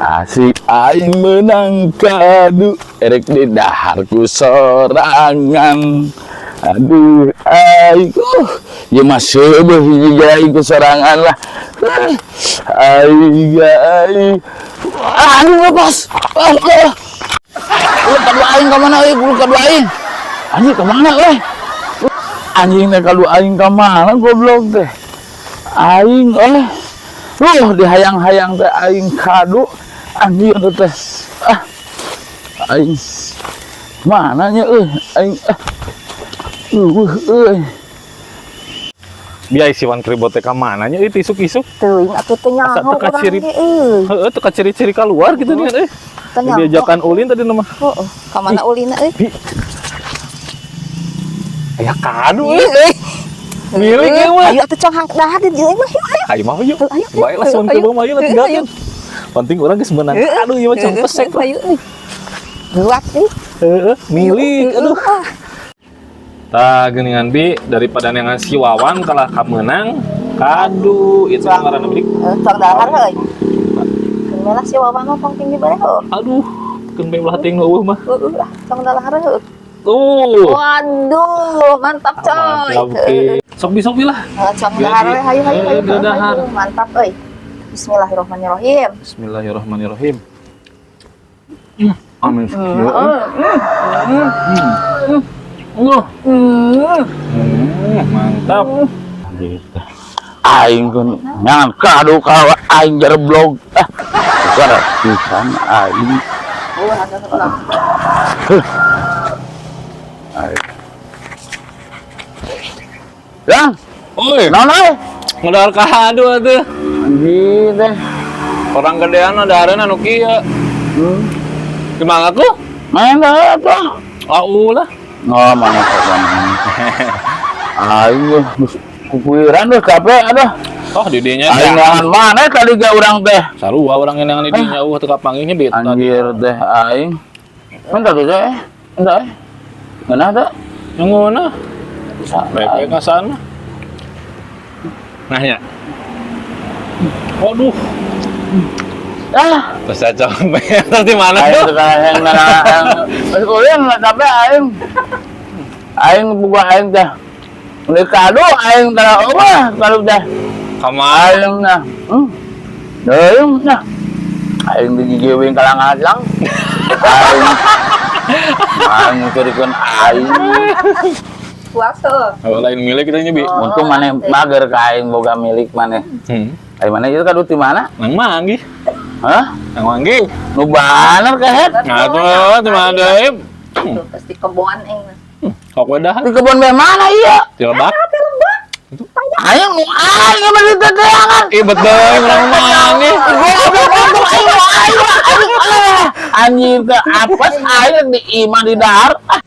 Asik aing menang kadu, erek di dahar ku sorangan. Aduh, aing, ya mah seubeuh hiji aing ku sorangan lah. Aing, aing. Aduh, lepas. Ah, ah. Lu kadu aing ka mana euy? Lu kadu aing. Anjing ka mana euy? Anjing teh kadu aing ka mana goblok teh? Aing euy. Loh, dihayang-hayang teh aing kadu anjing teh. Ah. Aing mana nya euy? Aing ah. Euy. Biar si Wan Kribo teh ka mana nya euy isuk-isuk? Teuing atuh teu Asa nyaho teu urang kaciri. ge euy. Heeh, teu kaciri-ciri keluar gitu nih euy. Teu nyaho. Diajakan ulin tadi nama. Heeh, ka mana ulina euy? Bi. Aya kadu euy. Euy. Milik ieu mah. Ayo atuh cong hang dahar di dieu mah. Yuk, ayo. Ayo mah yuk. Ayo, Bae lah si Wan ayo. Kribo mah ayo lah tinggalkeun. Penting urang geus meunang kadu ieu mah cong pesek lah. Ayo euy. Gelat euy. Heeh, milik aduh. Ah. Tah geuningan bi daripada neangan si Wawan kalah kamenang kadu itu ngaranna milik. Heuh, tong dahar euy. Keun lah si Wawan mah tong tinggi bae heuh. Aduh, keun bae ulah teuing nu euweuh mah. Heueuh lah, tong dahar heuh. Tuh. Waduh, mantap coy. Mantap ki. Sok bi sok bi lah. Heuh, cong Biar dahar we, hayu hayu hayu. Biar dahar. Hayu, mantap euy. Bismillahirrahmanirrahim. Bismillahirrahmanirrahim. Amin. Uh. Mantap. Gitu. Aing kun ngan kadu ka aing jereblog. Ah. Bukan pisan aing. Oh, ada ulang. Aing. Yang, Oi, naon euy? Ngadahar kadu atuh. Anjing teh. Orang gedean dahareun anu kieu. Gimana tuh? Main dah atuh. Ah, ulah. Oh, mana kok aing geus kukuiran geus capek aduh. Oh, di dinya. Aing neangan mana tadi ge urang teh. Sarua urang neangan di dinya euweuh teu kapanggihnya beta. Anjir teh aing. Minta tuh teh. Minta eh. Ngeunah teh? Yang ngeunah. Baik-baik ka sana. Nah ya. Waduh, Ah, terus saya capek. Terus di mana aing tuh? teh yang yang geus ulin lah capek aing. Aing boga aing teh. Beli kado aing teh euweuh kado teh. Kamar. Aing nah. Deung nah. Aing digigiwing kalang-alang. Aing aing ngeukeurkeun aing. Puas tuh. Oh, lain milik kita nya, Bi. Untung maneh mager ka aing boga milik maneh. Aing maneh itu kado di mana? Nang manggih. Hah? Nang manggih. Nu bener kehet. Nah, tuh di mana deui? Tuh, pasti kebon aing. Kok we dahar? Di kebun be mana iya? Di lebak. Aing nu aing mah di teteangan. Ih, betul urang manggih. Goblok untung aing nu aing aing. Ah, anjing teh apes aing di imah di dahar. Ah.